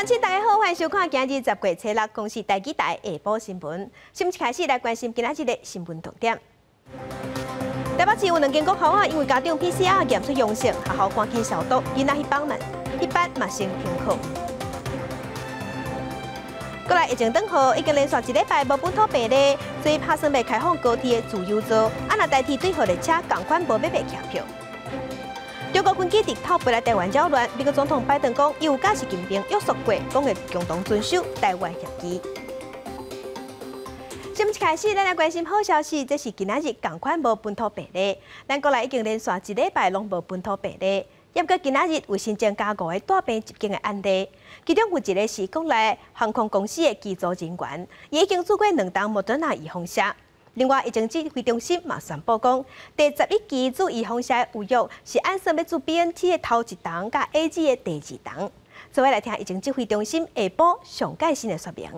鄉親大家好，歡迎收看今日10月初六公視台語台下晡新聞。新聞開始來關心今仔日的新聞重點。台北市有兩間國校啊，因為家長 PCR 驗出陽性，學校趕緊消毒，囡仔彼班嘛，彼班嘛先停課。過來疫情轉好，已經連續一禮拜無本土病例，所以拍算欲開放高鐵的自由座，啊若台鐵對號列車仝款無欲賣車票。中國軍機直透飛來台灣擾亂，美國總統拜登講，伊有佮習近平約束過，講會共同遵守台灣協議。新聞開始，咱來關心好消息，這是今仔日仝款無本土病例，咱國內已經連續一禮拜攏無本土病例。不過今仔日有新增加五个帶病入境的案例，其中有一个是國內航空公司的機組人員，伊已經注過兩針莫德納預防射。另外，疫情指揮中心嘛宣布講，第11期注預防射的預約是按算欲注 BNT 的頭一針佮 AZ 的第二針。做伙來聽疫情指揮中心下晡上蓋新的說明。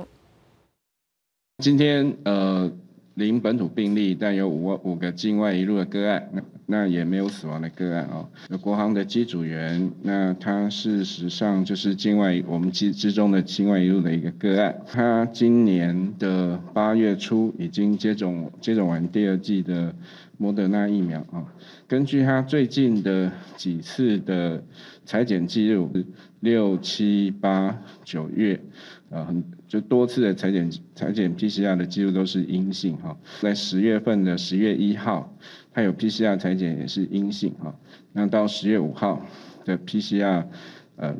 今天零本土病例，但有五個境外移入的個案，那也沒有死亡的個案哦。國航的機組員，那他事實上就是境外我們之中的境外移入的一個個案。他今年的8月初已經接種完第二劑的莫德納疫苗啊。根據他最近的幾次的採檢記錄，6、7、8、9月，很就多次的採檢 PCR 的記錄都是陰性哈。在10月份的10月1號，他有 PCR 採檢也是陰性哈。那到10月5號的 PCR，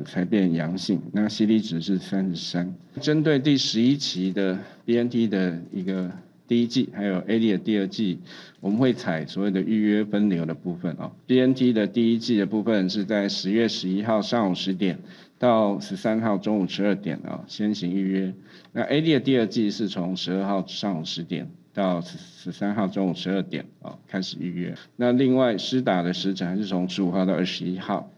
才變陽性，那 CT 值是33。針對第11期的 BNT 的一個第一劑，還有 AZ 的第二劑，我們會採所謂的預約分流的部分哦。BNT 的第一劑的部分是在10月11號上午10點到13號中午12點啊，先行預約。那 AZ 的第二劑是從12號上午10點到13號中午12點啊開始預約。那另外施打的時程還是從15號到21號。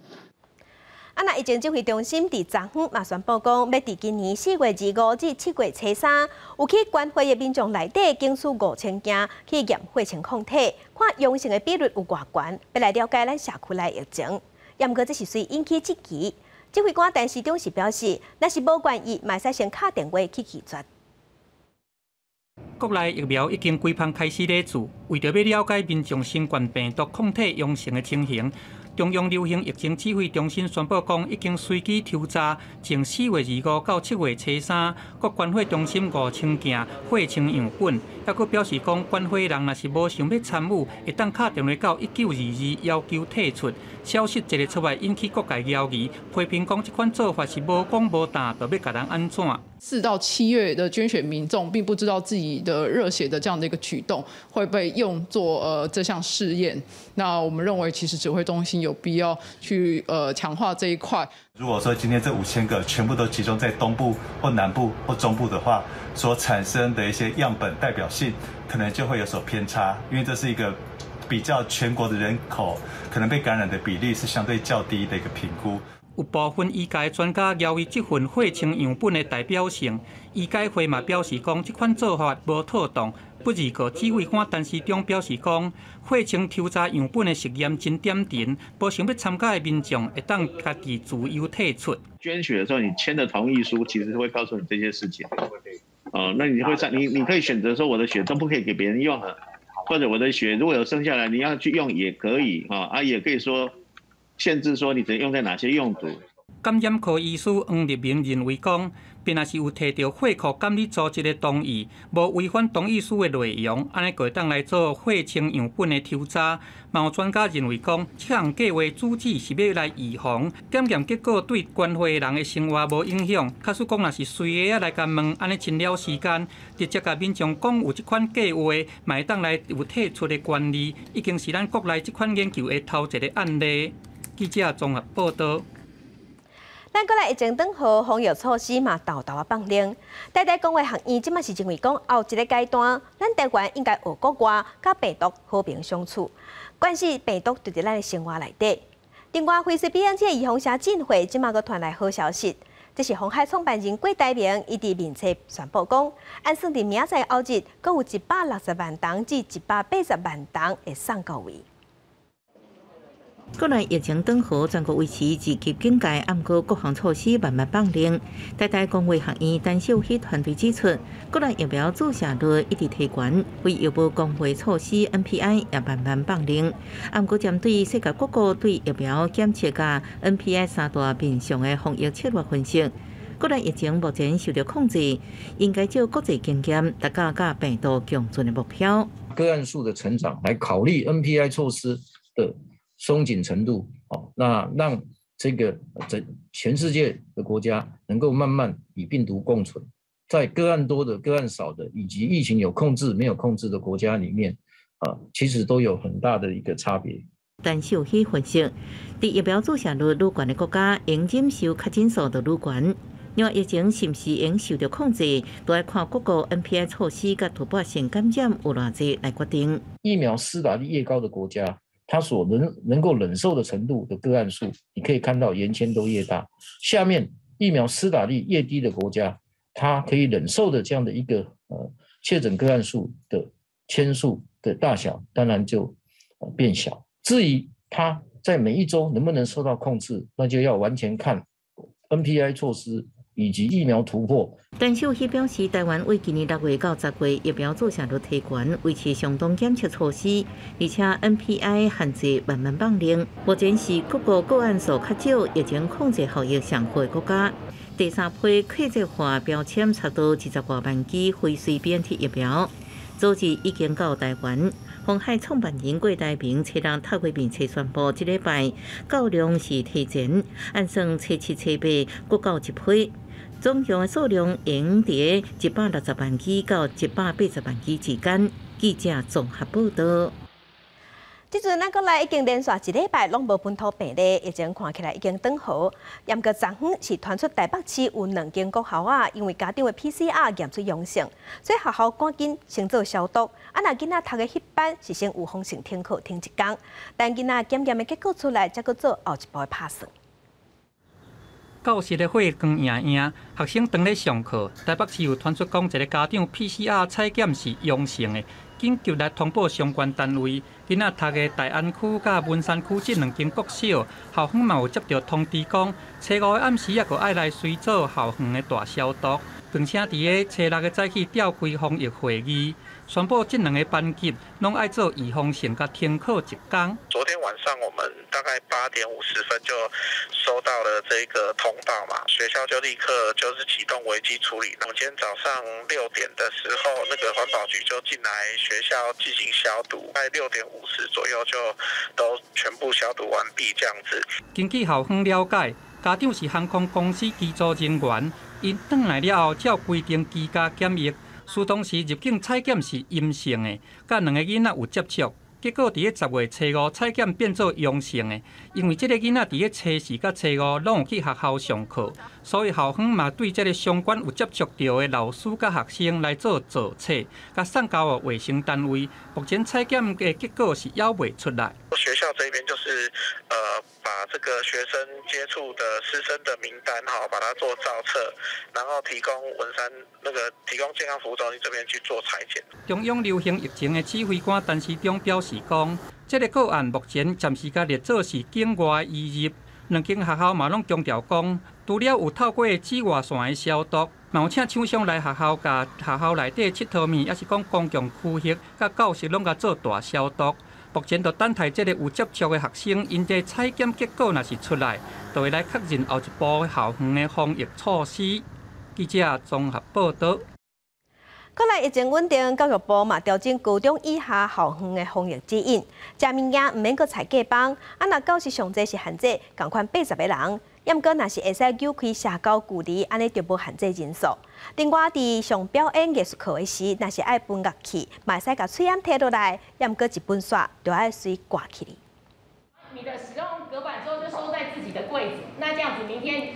啊，那疫情指揮中心佇昨昏嘛宣布講，欲佇今年4月25至7月初三，有去關會的民眾內底檢取5000件去驗血清抗體，看陽性的比率有偌懸，欲來了解咱社區內疫情。毋過這是隨引起質疑。指揮官陳時中是表示，若是無願意，嘛會使先敲電話去拒絕。國內疫苗已經規範開始咧注，為著欲了解民眾新冠病毒抗體陽性的情形，中央流行疫情指揮中心宣布講，已經隨機抽查，從4月25到7月初三，各關血中心5000件血清樣本，猶閣表示講，關血人若是無想欲參與，會當敲電話到1922要求退出。消息一个出來，引起各界懷疑，批評講這款做法是無講無答，就欲共人按怎？ 4到7月的捐血民眾並不知道自己的熱血的這樣的一個舉動會被用作這項試驗。那我們認為，其實指揮中心有必要去強化這一塊。如果說今天這5000個全部都集中在東部或南部或中部的話，所產生的一些樣本代表性可能就會有所偏差，因為這是一個比較全國的人口可能被感染的比例是相對較低的一個評估。有部分醫界專家懷疑這份血清樣本的代表性，醫改會嘛表示講，這款做法無妥當。不過，指揮官陳時中表示講，血清抽查樣本的實驗真點陣，無想欲參加的民眾會當家己自由退出。捐血的時候，你簽的同意書其實會告訴你這些事情。哦，那你會上你可以選擇說，我的血都不可以給別人用了，或者我的血如果有剩下來，你要去用也可以啊，啊，也可以說限制說你只能用在哪些用途。感染科醫師黃立明認為講，便若是有提著血庫監理組織的同意，無違反同意書的內容，按呢就會當來做血清樣本的抽查。嘛有專家認為講，這項計劃主旨是欲來預防，檢驗結果對捐血的人的生活無影響。假使講若是隨個仔來共問，按呢真了時間，直接共民眾講有這款計劃，嘛會當來有退出的權利，已經是咱國內這款研究的頭一个案例。記者綜合報道。咱國內疫情轉好，防疫措施嘛沓沓仔放寬。台大公衛學院這馬是認為講，後一个階段，咱台灣應該學國外，佮病毒和平相處，關係病毒就佇咱的生活內底。另外，輝瑞 BNT 的預防射進貨，這馬閣傳來好消息。這是鴻海創辦人郭台銘伊佇面冊宣布講，按算佇明仔載後日，閣有160萬針至180萬針會送到位。國內疫情轉好，全國維持二級警戒，毋過各項措施慢慢放寬。台大公衛學院陳秀熙團隊指出，國內疫苗注射率一直提懸，非藥物公衛措施 NPI 也慢慢放寬。毋過針對世界各國對疫苗檢測佮 NPI 三大面向的防疫策略分析，國內疫情目前受到控制，應該照國際經驗，達到佮病毒共存的目標。個案數的成長來考慮 NPI 措施的鬆緊程度，哦，那讓這個整全世界的國家能夠慢慢與病毒共存，在個案多的、個案少的，以及疫情有控制、沒有控制的國家裡面，啊，其實都有很大的一個差別。陳秀熙分析，佇疫苗注射率愈懸的國家，會忍受確診數就愈懸。另外，疫情是毋是會受到控制，都愛看各國 NPI 措施佮突破性感染有偌濟來決定。疫苗施打率越高的國家，它所能夠忍受的程度的個案數，你可以看到原先都越大。下面疫苗施打率越低的國家，它可以忍受的這樣的一個確診個案數的千數的大小，當然就變小。至於它在每一周能不能受到控制，那就要完全看 NPI 措施以及疫苗突破。陳秀熙表示，台灣為今年6月到10月疫苗注射率提懸，維持相當檢測措施，而且 NPI 限制慢慢放寬。目前是各國個案數較少、疫情控制效益上好的國家。第三批客製化標籤差不多20外萬劑輝瑞 BNT 疫苗，早日已經到台灣。鴻海創辦人郭台銘初六透過面冊宣布，這禮拜到量是提前，按算初七、初八閣到一批，總共的數量應佇160萬劑到180萬劑之間。記者綜合報道。這陣咱國內已經連續一禮拜攏無本土病例，疫情看起來已經轉好。毋過昨昏是傳出台北市有兩間國校啊，因為家長的 PCR 驗出陽性，所以學校趕緊先做消毒。啊，若囡仔讀的彼班是先預防性停課停一工，等囡仔檢驗的結果出來，才閣做後一步的拍算。教室的火光映映，學生當咧上課。台北市有傳出講，一個家長 PCR 採檢是陽性的，緊急來通報相關單位。囡仔讀的大安區佮文山區這兩間國小，校方嘛有接著通知講，初五的暗時猶閣愛來隨做校園的大消毒，並且佇个初六的早起召開防疫會議，宣布這兩個班級攏愛做預防性佮停課一工。昨天晚上我們大概8點50分就收到了這個通報嘛，學校就立刻就是啟動危機處理。那麼今天早上6點的時候，那個環保局就進來學校進行消毒，在6點50左右就都全部消毒完畢，這樣子。根據校方了解，家長是航空公司機組人員，𪜶轉來了後照規定居家檢疫，事當時入境採檢是陰性的，佮兩个囡仔有接觸。結果佇咧10月初五採檢變做陽性的，因為這个囡仔佇咧初四佮初五攏有去學校上課，所以校方嘛對這个相關有接觸著的老師佮學生來做造冊，佮送交予衛生單位。目前採檢的結果是猶未出來。學校這邊就是把這個學生接觸的師生的名單哈，把它做造冊，然後提供文山那個提供健康服務中心這邊去做採檢。中央流行疫情的指揮官陳時中表示講，這个個案目前暫時共列做是境外移入，兩間學校嘛攏強調講，除了有透過紫外線的消毒，嘛有請廠商來學校共學校內底𨑨迌物，抑是講公共區域佮教室攏共做大消毒。目前就等待這个有接觸的學生，𪜶的採檢結果若是出來，就會來確認後一步校園的防疫措施。記者綜合報道。國內疫情穩定，教育部嘛調整高中以下校園的防疫指引，食物件毋免閣裁隔板，啊若教室上濟是限制仝款80個人，毋過若是會使扭開社交距離，按呢就無限制人數。另外，佇上表演藝術課的時，若是愛分樂器，嘛會使共喙罨提落來，毋過一本煞就愛隨掛起來。你的使用隔板之後就收在自己的櫃子，那這樣子明天。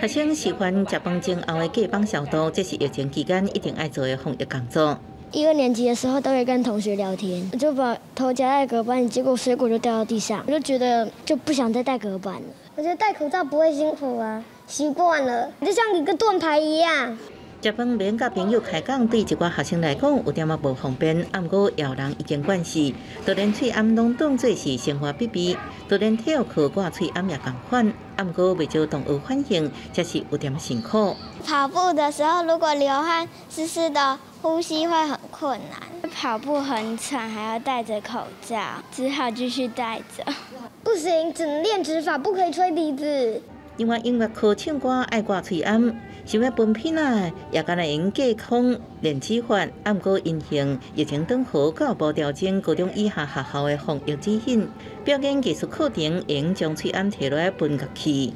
學生示範食飯前後的隔板消毒，這是疫情期間一定愛做的防疫工作。一二年級的時候都會跟同學聊天，就把頭夾在隔板裡，結果水果就掉到地上，我就覺得就不想再戴隔板了。我覺得戴口罩不會辛苦啊，習慣了，就像一個盾牌一樣。食飯免佮朋友開講，對一寡學生來講有點仔無方便，毋過也有人已經慣勢，就連喙罨攏當做是生活必備，就連體育課掛喙罨也仝款，毋過袂少同學反映，這是有點辛苦。跑步的時候，如果流汗濕濕的，呼吸會很困難。跑步很喘，還要戴着口罩，只好繼續戴着。不行，只能練指法，不可以吹鼻子。另外，音樂課唱歌愛掛喙罨，想欲分片仔，也敢若會用隔空練指法。毋過因應疫情轉好，教育部調整高中以下學校的防疫指引，表演藝術課程會用將喙罨提落來分樂器。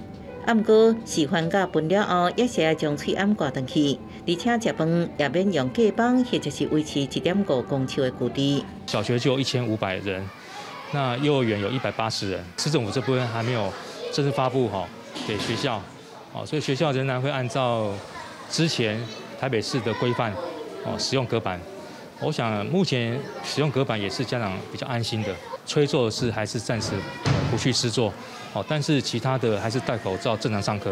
毋過示範甲分了後，也是愛將喙罨掛轉去，而且食飯也免用隔板，或者是維持1.5公尺的距離。小學就有1500人，那幼兒園有180人，市政府這部分還沒有正式發布吼。給學校，哦，所以學校仍然會按照之前台北市的規範，哦，使用隔板。我想目前使用隔板也是家長比較安心的。吹奏的是還是暫時不去施作，哦，但是其他的還是戴口罩正常上課。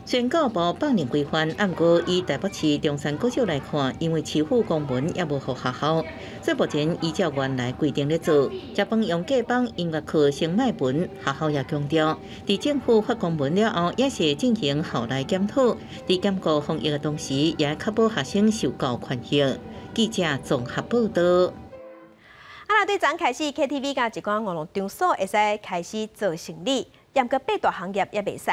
雖然教育部放任規範，毋過以台北市中山國小來看，因為市府公文猶無予學校，所以目前依照原來規定咧做。食飯用隔板，音樂課先莫分，學校也強調，佇政府發公文了後，也是會進行校內檢討，佇兼顧防疫的同時，也確保學生受教權益。記者綜合報道。啊，對昨開始 KTV 佮一寡娛樂場所會使開始做生理，毋過八大行業也袂使。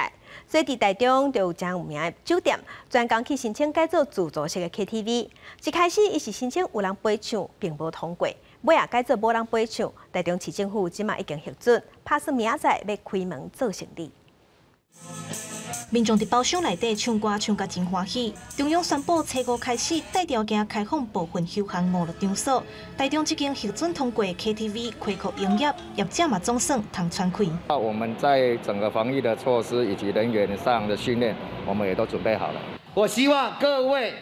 所以佇台中就有誠有名的酒店，專工去申請改做自助式的 KTV。一開始伊是申請有人陪唱，並無通過，尾仔改做無人陪唱。台中市政府這馬已經核准，拍算明仔載欲開門做生理。民眾佇包廂內底唱歌，唱甲真歡喜。中央宣布初五開始帶條件開放部分休閒娛樂場所，台中這間核准通過 KTV 恢復營業，業者嘛總算通喘氣。那我們在整個防疫的措施以及人員上的訓練，我們也都準備好了。我希望各位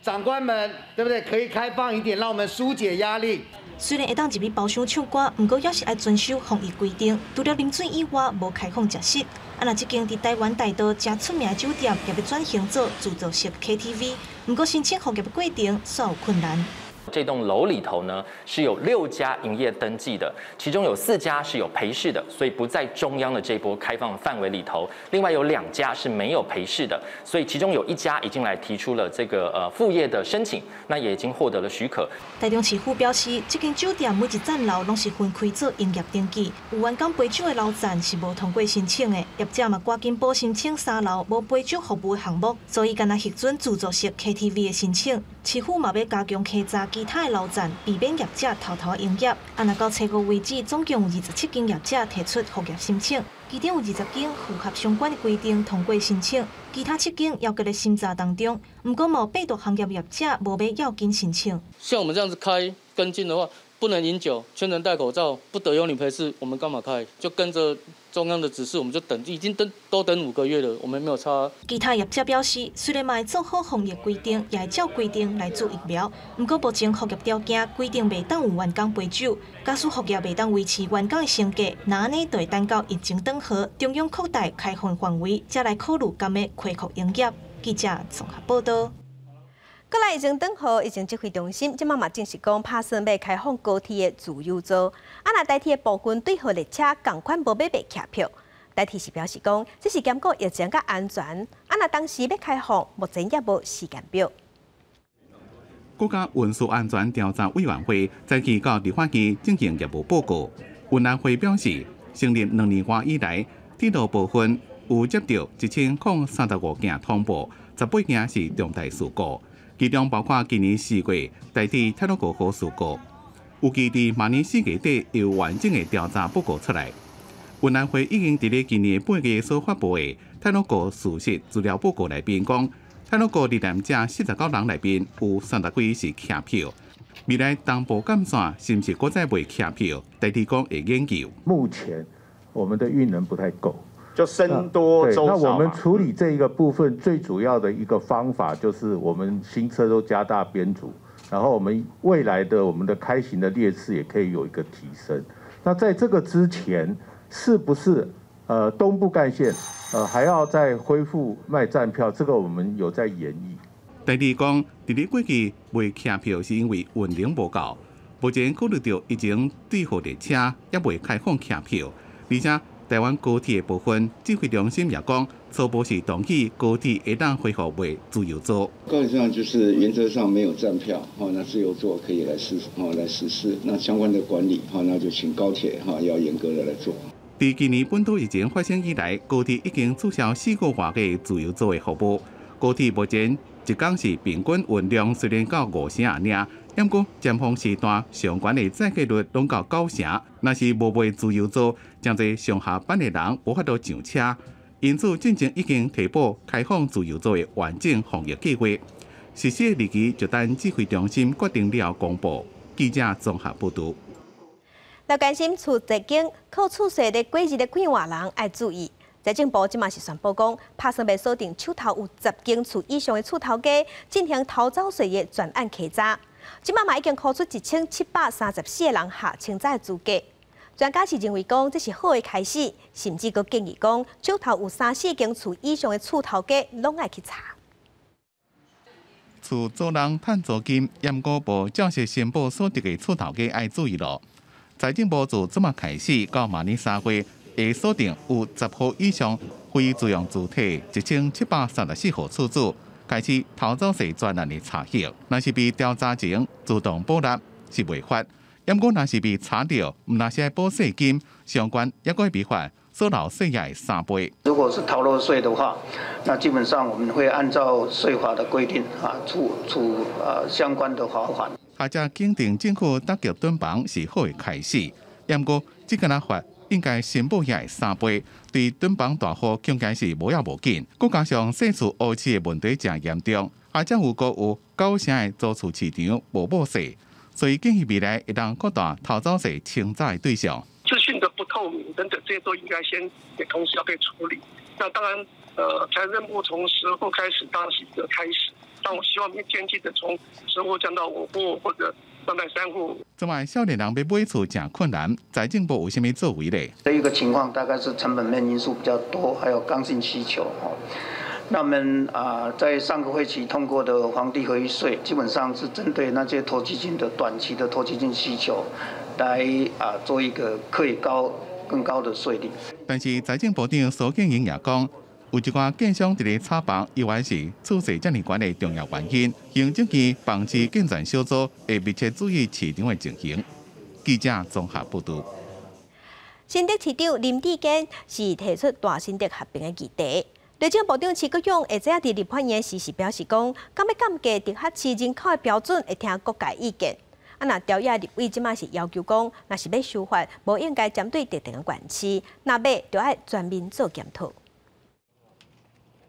長官們，對不對？可以開放一點，讓我們紓解壓力。雖然會當入去包廂唱歌，毋過猶是愛遵守防疫規定。除了啉水以外，無開放食食。啊，若這間佇台灣大道誠出名的酒店，也欲轉型做自助式 KTV，毋過申請復業的過程煞有困難。這棟樓裡頭呢是有6家營業登記的，其中有4家是有陪侍的，所以不在中央的這波開放範圍裡頭。另外有2家是沒有陪侍的，所以其中有一家已經來提出了這個復業的申請，那也已經獲得了許可。台中市府表示，這間酒店每一層樓攏是分開做營業登記，有員工陪酒的樓層是無通過申請的，業者嘛趕緊補申請三樓無陪酒服務的項目，所以干焦核准自助式 KTV 的申請。市府嘛欲加強稽查其他的樓層，避免業者偷偷營業。啊，若到初五為止，總共有27間業者提出復業申請，其中有20間符合相關的規定通過申請，其他7間猶閣咧審查當中。毋過嘛有八大行業業者無欲要緊申請。像我們這樣子開跟進的話，不能飲酒，全程戴口罩，不得有女陪侍，我們幹嘛開？就跟着中央的指示，我們就等，已經等都等5個月了，我們沒有差。其他業者表示，雖然嘛會做好防疫規定，也會照規定來注疫苗。毋過目前復業條件規定袂當有員工陪酒，假使復業袂當維持員工的生計，若按呢就會等到疫情轉好，中央擴大開放範圍，才來考慮敢欲恢復營業。記者綜合報道。閣來疫情轉好，疫情指揮中心這馬嘛正式講，拍算欲開放高鐵的自由座。啊，若台鐵的部分對號列車仝款無欲賣客票，台鐵是表示講，這是兼顧疫情佮安全。啊，若當時欲開放，目前猶無時間表。國家運輸安全調查委員會早起到立法院進行業務報告。運安會表示，成立2年外以來，鐵路部分有接到1035件通報，18件是重大事故。其中包括今年4月台鐵太魯閣號事故，預計佇明年4月底有完整的調查報告出來。運安會已經佇咧今年8月所發布的太魯閣事實資料報告內面講，太魯閣罹難者49人內面有30幾是客票。未來東部幹線是毋是閣再賣客票？台鐵講會研究。目前我們的運能不太夠。就僧多粥少。那我們處理這一個部分最主要的一個方法，就是我們新車都加大編組，然後我們未來的我們的開行的列次也可以有一個提升。那在這個之前，是不是東部幹線還要再恢復賣站票？這個我們有在研議。第二講，佇咧過去袂徛票是因為運能無夠，目前考慮著疫情對號列車猶未開放徛票，而且台灣高鐵的部分指揮中心也講，初步是同意高鐵會當恢復賣自由座。高鐵上就是原則上沒有站票，那自由座可以來實來實施，那相關的管理，那就請高鐵要嚴格的來做。佇今年本土疫情發生以來，高鐵已經取消4個外的自由座的服務。高鐵目前一工是平均運量雖然到5成爾，毋過尖峰時段上懸的載客率攏到9成。若是無賣自由座，誠濟上下班的人無法度上車。因此，進前已經提報開放自由座的完整防疫計劃，實施的日期就等指揮中心決定了公布。記者綜合報導。來關心厝宅間扣厝稅的過日的規劃人愛注意。財政部這馬是宣布講，拍算欲鎖定手頭有10間厝以上的厝頭家進行逃走稅的專案稽查。這馬嘛已經扣出1734個人下清查的資格。專家是認為講這是好的開始，甚至閣建議講，手頭有3、4間厝以上的厝頭家攏愛去查。厝租人趁租金，毋過無照實申報所得的厝頭家愛注意囉。財政部自這馬開始到明年3月，會鎖定有10戶以上非住用主體1734戶厝主，開始逃走稅專案的查核。若是被調查前自動報納是違法，毋過若是被查著，毋但是愛補稅金，相關猶閣會被罰所漏稅額3倍。如果是逃漏稅的話，那基本上我們會按照稅法的規定啊，處相關的罰款。學者肯定政府打擊囤房是好的開始，毋過這個若罰應該申報額3倍，對囤房大戶恐驚是無要無緊。閣加上細厝烏市的問題誠嚴重，而且有閣有9成的租厝市場無報稅，所以建議未來會當擴大逃走稅清查的對象。資訊的不透明等等，這些都應該先也同時要被處理。那當然，財政部從10戶開始，當然是一個開始。但我希望漸進的從10戶降到5戶或者慢慢3戶。這擺少年人欲買厝誠困難，財政部有啥物作為咧？這一個情況大概是成本面因素比較多，還有剛性需求。那麼在上個會期通過的房地合一稅，基本上是針對那些投機性的短期的投機性需求，來做一個可以更高的稅率。但是財政部長蘇建榮也講，有一寡建商佇咧炒房，依然是厝稅遮爾懸的重要原因。行政院房市健全小組會密切注意市場的情形。記者綜合報導。新竹市長林智堅是提出大新竹合併的議題。內政部長施國勇下晝佇立法院時是表示講，敢欲降低直轄市人口的標準，會聽各界意見。啊，若朝野立委這馬是要求講，若是欲修法，無應該針對特定的縣市，若欲就愛全面做檢討。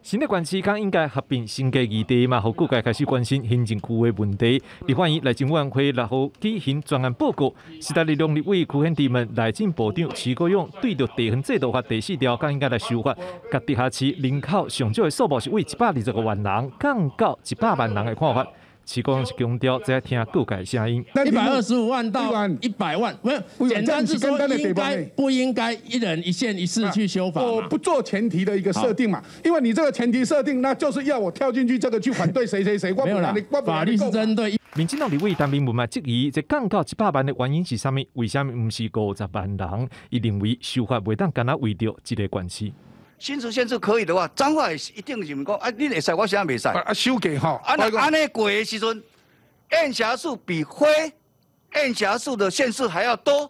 新竹縣市敢應該合併新加議題嘛，予各界開始關心行政區的問題。立法院內政委員會6號舉行專案報告，時代力量立委區顯智問內政部長徐國勇對著地方制度法第4條，敢應該來修法，共直轄市人口上少的數目是為125萬人降到100萬人的看法。徐國勇是強調，這愛聽各界聲音。125萬到100萬，沒有，簡單是說應該不應該一人一縣一市去修法？我不做前提的一個設定嘛，因為你這個前提設定，那就是要我跳進去這個去反對誰誰誰。沒有啦，法律是針對。民進黨立委譚明文嘛質疑，這降到100萬的原因是啥物？為啥物毋是50萬人？伊認為修法袂當干焦為著一个縣市。新竹縣市可以的話，彰化一定是講啊，你會使，我啥袂使。啊，修改吼。啊，若按呢過的時陣，縣轄數比非縣轄數的縣市還要多，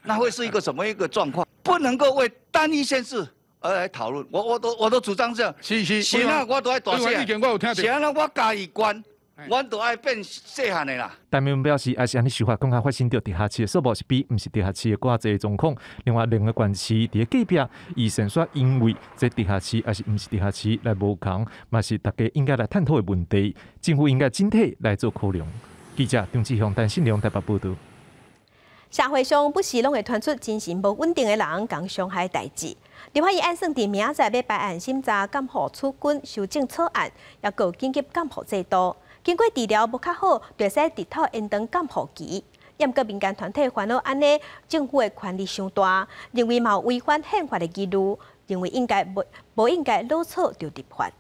那會是一個什麼一個狀況？不能夠為單一縣市而來討論。我都主張這樣。是是。是啊，我都愛大聲。是啊，我嘉義縣。阮都愛變細漢的啦。陳明文表示，也是按呢修法，更較發生著直轄市的數目是比毋是直轄市的閣較濟狀況。另外兩个縣市佇咧隔壁，伊先說因為這直轄市抑是毋是直轄市來無仝，嘛是大家應該來探討的問題。政府應該整體來做考量。記者張志雄、陳信良台北報導。社會上不時攏會傳出精神無穩定的人共傷害代誌。立法院按算佇明仔載欲排案審查監護處分修正草案，抑閣有緊急監護制度。經過治療無較好，就會使直透延長監護期。毋過民間團體煩惱按呢，政府的權力傷大，認為嘛有違反憲法的疑慮，認為應該無應該老早就立法。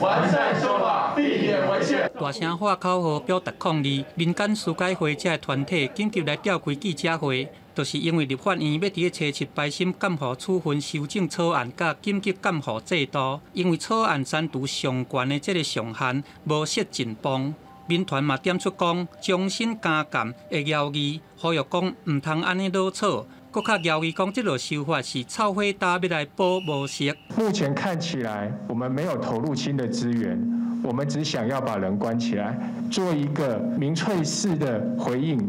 完善修法，避免違憲。大聲喊口號表達抗議，民間司改會這个團體緊急來召開記者會，就是因為立法院欲佇咧初七排審監護處分修正草案佮緊急監護制度，因為草案刪除上懸的這个上限，無設盡磅。民團嘛點出講，終身監禁的搖議，呼籲講毋通按呢囉嗦，閣較搖議講這落修法是臭火焦欲來補無色。目前看起來，我們沒有投入新的資源，我們只想要把人關起來，做一個民粹式的回應，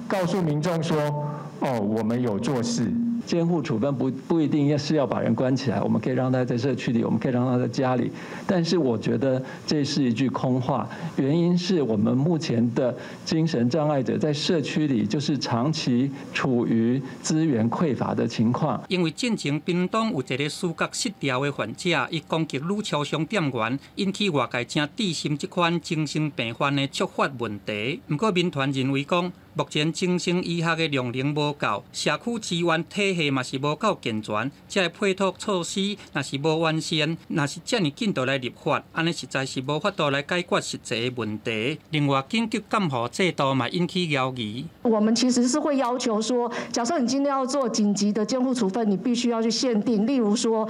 告訴民眾說：哦，我們有做事。監護處分不一定是要把人關起來，我們可以讓他在社區裡，我們可以讓他在家裡。但是我覺得這是一句空話，原因是我們目前的精神障礙者在社區裡就是長期處於資源匱乏的情況。因為進前屏東有一個思覺失調的患者，伊攻擊女超商店員，引起外界誠擔心這款精神病患的觸發問題。毋過民團認為講，目前精神醫學的量能無夠，社區資源體系嘛是無夠健全，這个配套措施若是無完善，若是遮爾緊就來立法，按呢實在是無法度來解決實際的問題。另外，緊急監護制度嘛引起爭議。我們其實是會要求說，假設你今天要做緊急的監護處分，你必須要去限定，例如說，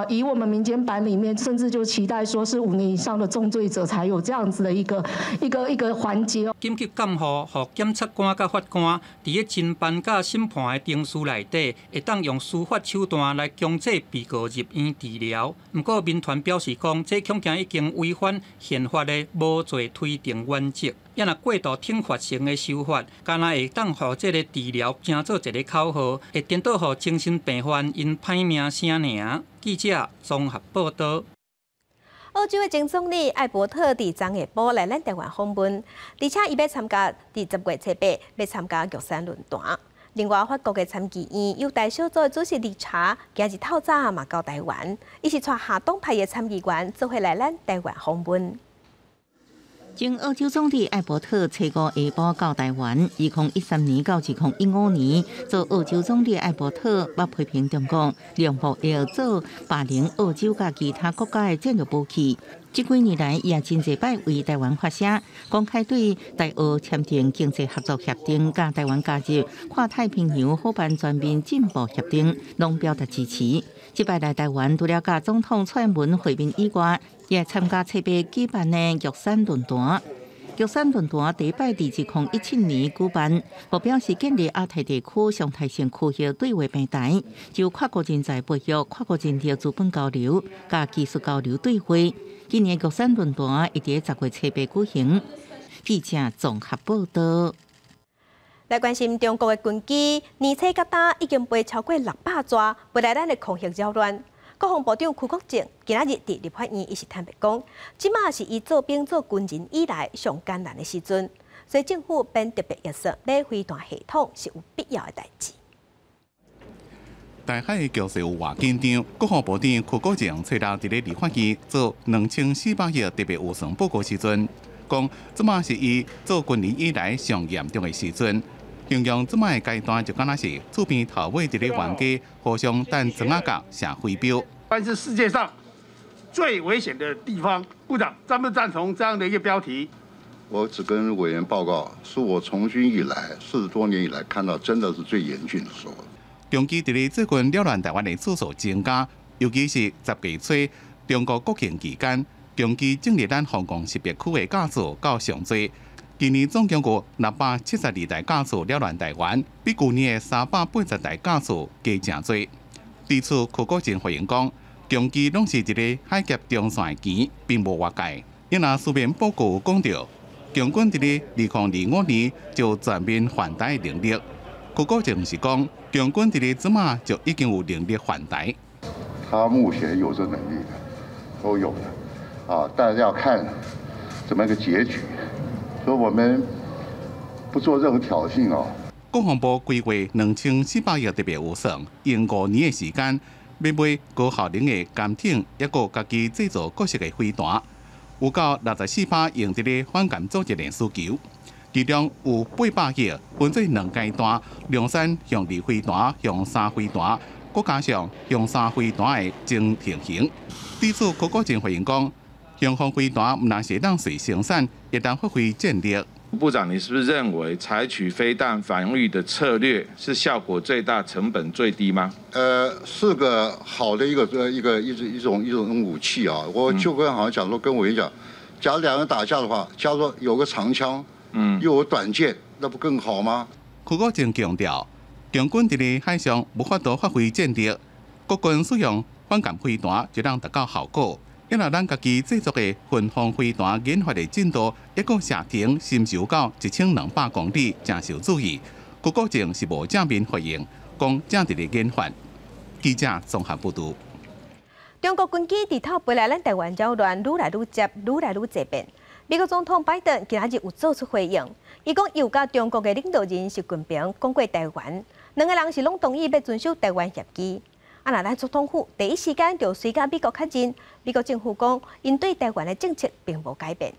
以我們民間版裡面，甚至就期待說是5年以上的重罪者才有這樣子的一個環節。緊急監護，予檢察官佮法官佇咧偵辦佮審判的程序內底，會當用司法手段來強制被告入院治療。毋過民團表示講，這恐驚已經違反憲法的無罪推定原則。抑若過度懲罰性的修法，敢若會當予這个治療成做一个口號，會顛倒予精神病患𪜶歹名聲爾。記者綜合報導。澳洲的前總理艾伯特佇昨下晡來咱台灣訪問，而且伊欲參加佇10月初八欲參加玉山論壇。另外，法國的參議院優待小組的主席理查今日透早嘛到台灣，伊是帶下黨派的參議員做伙來咱台灣訪問。前澳洲總理艾伯特初五下晡到台灣，2013年到2015年做澳洲總理艾伯特，捌批評中國用爆藥做霸凌澳洲佮其他國家的戰略武器。這幾年來，伊也真濟擺為台灣發聲，公開對台澳簽訂經濟合作協定、佮台灣加入跨太平洋夥伴全面進步協定，攏表達支持。這擺來台灣，除了佮總統蔡英文會面以外，也參加初八舉辦的玉山論壇。玉山論壇第一擺佇2017年舉辦，目標是建立亞太地區常態性區域對話平台，就跨國人才培育、跨國人力資本交流、佮技術交流對話。今年玉山論壇會佇10月初八舉行。記者綜合報導。來關心中國的軍機，年初到今已經飛超過600逝，飛來咱的空域擾亂。國防部長邱國正今仔日佇立法院，伊是坦白講，這馬是伊做兵做軍人以來上艱難的時陣，所以政府編特別預算買飛彈系統是有必要的代誌。台海局勢有偌緊張，國防部長邱國正初六佇咧立法院做2400億特別預算報告時陣，講這馬是伊做軍人以來上嚴重的時陣。形容這擺的階段就敢若是厝邊頭尾佇咧冤家互相擲磚仔角射飛鏢。但是世界上最危險的地方，部長贊不贊同這樣的一個標題？我只跟委員報告，是我從軍以來40多年以來看到真的是最嚴峻的時候。長期佇咧最近擾亂台灣的次數增加，尤其是10月初中國國慶期間，長期進入咱防空識別區的架次較上濟。今年總共有672台架次擾亂台灣，比舊年的380台架次加誠濟。對此，柯國正回應講，長期攏是佇咧海峽中線的機，並無越界。伊若書面報告有講著，共軍佇咧2025年就全面犯台的能力。柯國正是講，共軍佇咧這馬就已經有能力犯台。他目前有這能力的，都有的，啊，但是要看怎麼一個結局。所以我們不做任何挑釁哦。國防部規劃2400億特別預算，用5年的時間，欲買高效能的艦艇，抑閣家己製造各式的飛彈，有夠64%用佇咧反艦組織練需求。其中有800億分做2階段，量產雄二飛彈、雄三飛彈，閣加上雄三飛彈的前定型。對此，柯國正回應講，雄風飛彈毋但是當隨生產，會當發揮戰力。部長，你是不是認為採取飛彈防禦的策略是效果最大、成本最低嗎？是個好的一個一個一一種一種武器啊！我就跟好像講說，跟委員講，假如兩人打架的話，假如說有個長槍，又有短劍，那不更好嗎？柯國正強調，共軍佇咧海上無法度發揮戰力，國軍使用反艦飛彈就能達到效果。因為咱家己製作的巡防飛彈研發的進度，一個射程深受到1200公里，誠受注意。柯國正是無正面回應，講正佇咧研發。記者綜合報導。中國軍機佇透飛來咱台灣擾亂，愈來愈捷，愈來愈濟變。美國總統拜登今仔日有做出回應，伊講有佮中國的領導人習近平講過台灣，兩个人是攏同意欲遵守台灣協議。啊！若咱總統府第一時間就隨佮美國確認，美國政府講，𪜶對台灣的政策並無改變。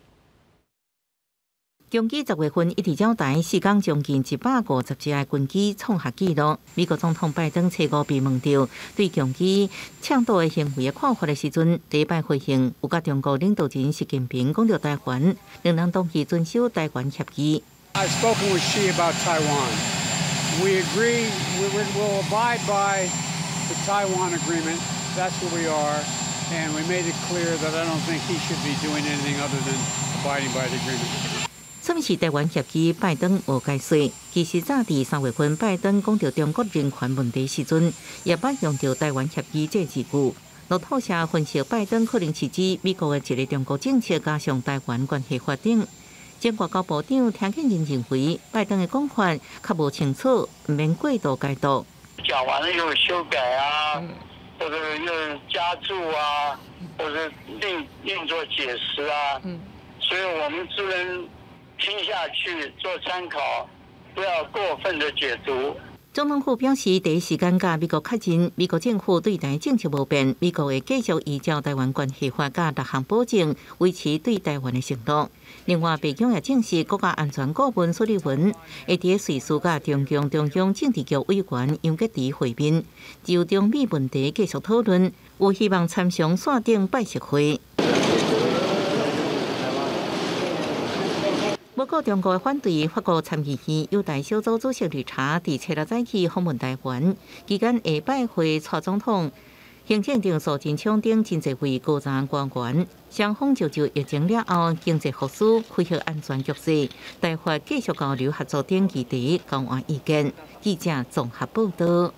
共機10月份一直擾台，4工將近150隻的軍機創下紀錄。美國總統拜登初五被問到對共機搶渡的行為的看法的時陣，第一擺回應有佮中國領導人習近平講著台灣，兩人同意遵守台灣協議。 I've spoken with Xi about Taiwan. We agree we will abide by the Taiwan agreement. That's where we are, and we made it clear that I don't think he should be doing anything other than abiding by the agreement. 啥物是台灣協議？拜登無解釋。其實早佇3月份，拜登講著中國人權問題時陣，也捌用著台灣協議這字句。路透社分析，拜登可能是指美國的一個中國政策加上台灣關係法等。前外交部長聽見人認為，拜登的講法較無清楚，毋免過度解讀。講完了又修改啊，或者又加注啊，或者另做解釋啊，所以我們只能聽下去做參考，不要過分的解讀。總統府表示，第一時間佮美國確認，美國政府對台政策無變，美國會繼續依照台灣關係法佮六項保證，維持對台灣的承諾。另外，白宮也證實，國家安全顧問蘇利文會佇瑞士佮中共中央政治局委員楊潔篪會面，就中美問題繼續討論，有希望參詳線頂拜習會。無顧中國的反對，法國參議院友台小組主席理查佇初六早起訪問台灣，期間下拜會蔡總統、行政長蘇貞昌等真濟位高層官員，雙方就疫情了後經濟復甦、氣候安全局勢、台法繼續交流合作等議題交換意見。記者綜合報導。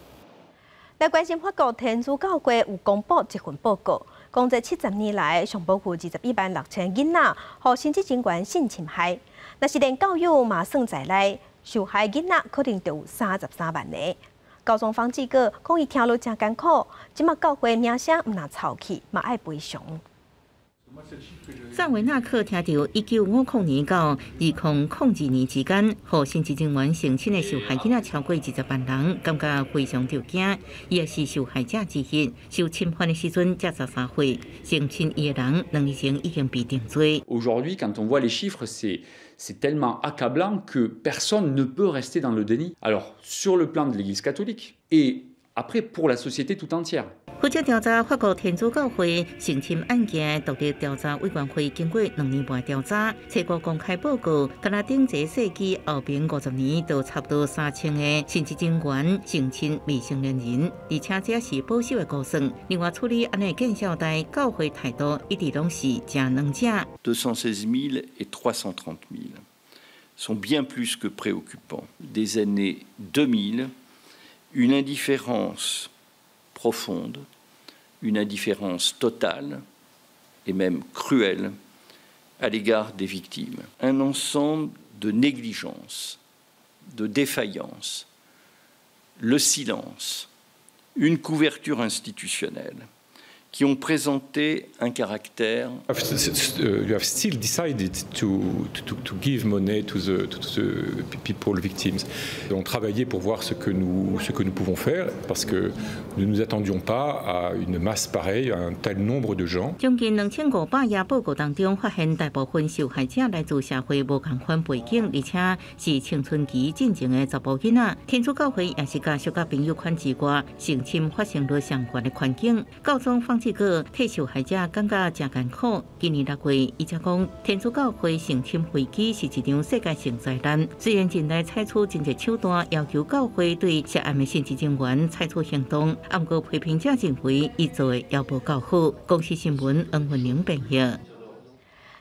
來關心法國天主教會有公布這份報告，講這70年來上無有216,000囡仔，予神職人員性侵害。若是連教友嘛算在內，受害囡仔可能就有33萬个。教宗方濟各講，伊聽落誠艱苦，這馬教會名聲毋但臭去，嘛愛賠償。薩維納克聽著1950年到2002年之間，予神職人員性侵的受害囡仔超過20萬人，感覺非常著驚。伊也是受害者之一，受侵犯的時陣才13歲，性侵伊的人2年前已經被定罪。 Aujourd'hui, quand on voit les chiffres, c'est tellement accablant que personne ne peut rester dans le déni. Alors, sur le plan de l'Église catholique et après pour la société tout entière. 負責調查法國天主教會性侵案件的獨立調查委員會經過2年半調查，初步公開報告，敢若頂這世紀後邊50年，就差不多3000個神職人員性侵未成年人，而且這是保守的估算。另外處理按呢見效代教會態度一直攏是誠軟正。 216 000 et 330 000 sont bien plus que préoccupants. Des années 2000, une indifférence profonde, une indifférence totale et même cruelle à l'égard des victimes. Un ensemble de négligences, de défaillances, le silence, une couverture institutionnelle qui ont présenté un caractère. You have still decided to give money to the people victims. On travaillait pour voir ce que nous pouvons faire parce que nous ne nous attendions pas à une masse pareille, à un tel nombre de gens. 將近2500頁報告當中，發現大部分受害者來自社會無仝款背景，而且是青春期進前的查埔囡仔。天主教會也是共小朋友圈之外，性侵發生率上懸的環境。教宗方濟結果替受害者感覺誠艱苦。今年6月，伊才講天主教會性侵危機是一場世界性災難。雖然近來採取真濟手段要求教會對涉案的神職人員採取行動，毋過批評者認為伊做的猶無夠好。公視新聞黃文玲編譯。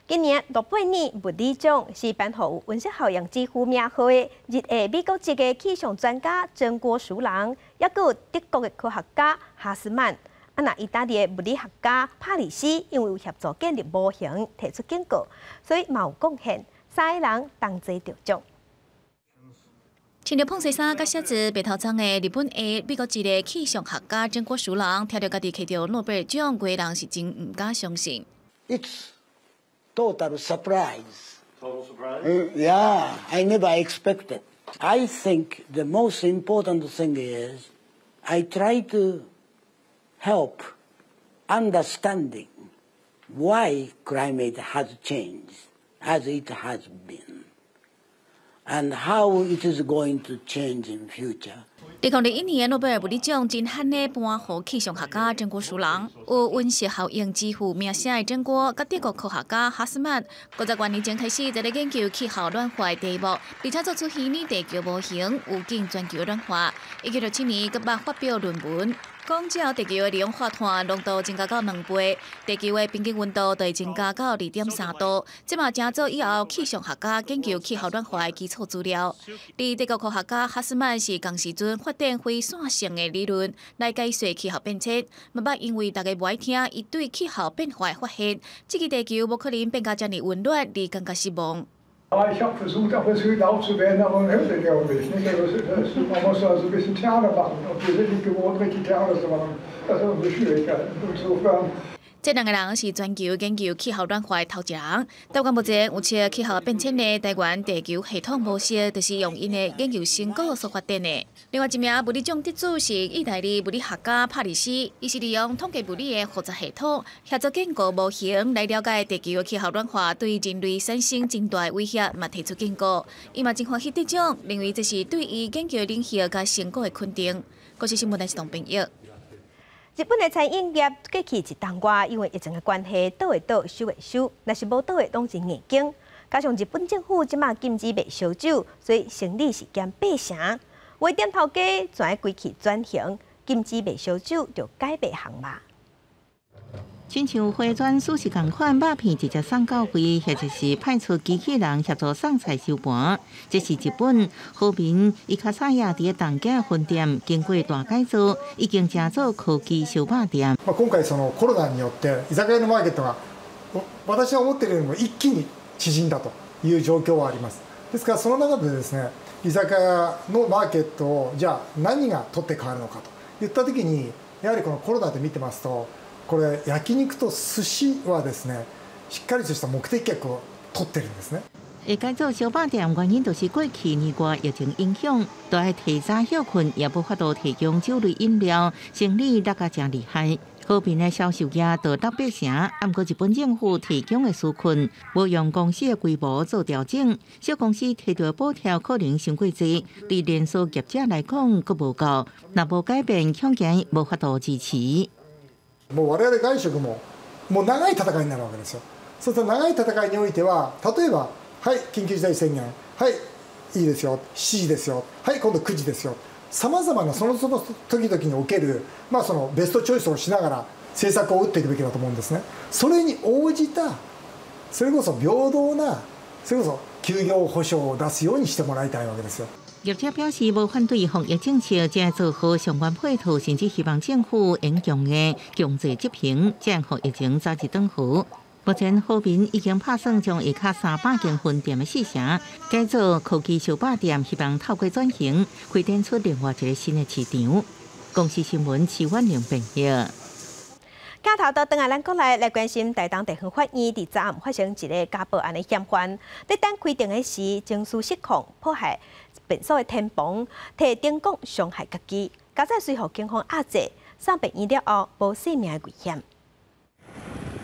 今年諾貝爾物理獎是頒予有溫室效應之父名號的日裔美國籍的氣象專家真鍋淑郎，抑閣有德國的科學家哈斯曼。啊，若意大利的物理學家帕里斯因為有協助建立模型提出警告，所以嘛有貢獻，三个人同齊得獎。穿著膨西衫佮寫字白頭鬃的日本裔美國籍的氣象學家真鍋淑郎，聽著家己摕著諾貝爾獎，規人是真毋敢相信。 It's total surprise. Total surprise? Yeah, I never expected. I think the most important thing is I try to help understanding why climate has changed as it has been and how it is going to change in future. 2021年諾貝爾物理獎真罕的頒予氣象學家真鍋淑郎，有溫室效應之父名聲的真鍋，佮德國科學家哈斯曼，50多年前開始在咧研究氣候暖化的題目，而且做出虛擬地球模型，預警全球暖化。1967年，閣捌發表論文，講只要地球的二氧化碳濃度增加到2倍，地球的平均溫度就會增加到2.3度。這嘛成做以後氣象學家研究氣候暖化的基礎資料。而德國科學家哈斯曼是仝時陣發展非線性的理論來解釋氣候變遷，嘛捌因為大家無愛聽伊對氣候變化的發現，這個地球無可能變甲遮爾溫暖而感覺失望。 Ich habe versucht, auch das laut zu werden, aber man hört ja auch nicht. Man muss also ein bisschen Theater machen und wir sind nicht gewohnt, richtig Theater zu machen. Das ist unsere Schwierigkeit. Insofern. 這兩個人是全球研究氣候暖化的頭一人。台灣目前有設氣候變遷的台灣地球系統模式，就是用𪜶的研究成果所發展的。另外一名物理獎得主是意大利物理學家帕里斯，伊是利用統計物理的複雜系統，協助建構模型來了解地球的氣候暖化對人類產生真大的威脅，嘛提出警告。伊嘛真歡喜得獎，認為這是對伊研究領域佮成果的肯定。國際新聞台是董編譯。日本的餐飲業過去一冬外，因為疫情的關係，倒的倒，收的收，若是無倒的，攏是硬經。加上日本政府這馬禁止賣燒酒，所以生理是減8成。有的店頭家全愛規氣轉型，禁止賣燒酒就改賣項嘛。親像回轉壽司仝款，肉片直接送到位，或者是派出機器人協助送菜收盤。這是日本和民伊卡薩亞佇東京分店經過大改造，已經成做科技燒肉店。まあ今回そのコロナによって居酒屋のマーケットが私が思っているよりも一気に縮んだという状況はあります。ですからその中でですね、居酒屋のマーケットをじゃあ何が取って代わるのかといった時に、やはりこのコロナで見てますと、これ焼肉と寿司はですね、しっかりとした目的客を取ってるんですね。會改做燒肉店，原因就是過去年外疫情影響，都愛提早歇睏，也無法度提供酒類飲料，生理落甲誠厲害。和平的銷售額就落8成，毋過日本政府提供的紓困，無用公司的規模做調整，小公司提著補貼可能傷過濟，對連鎖業者來講閣無夠，若無改變，恐驚無法度支持。もう我々外食ももう長い戦いになるわけですよ。そうすると長い戦いにおいては、例えば、はい、緊急事態宣言、はい、いいですよ、7時ですよ、はい、今度9時ですよ。さまざまなそのその時々における、まあ、そのベストチョイスをしながら政策を打っていくべきだと思うんですね。それに応じた、それこそ平等な、それこそ休業補償を出すようにしてもらいたいわけですよ。業者表示無反對防疫政策，正做好相關配套，甚至希望政府用強的強制執行，才會予疫情早日轉好。目前和民已經拍算將下跤300間分店的4成改做科技燒肉店，希望透過轉型，開展出另外一個新的市場。公視新聞徐婉玲編譯。鏡頭倒轉來咱國內來關心台東地方法院佇昨暗發生一个家暴案的嫌犯，佇等開庭的時，情緒失控，破壞便所的天棚，提燈管傷害家己，佳哉隨予警方押解，送病院了後，無性命的危險。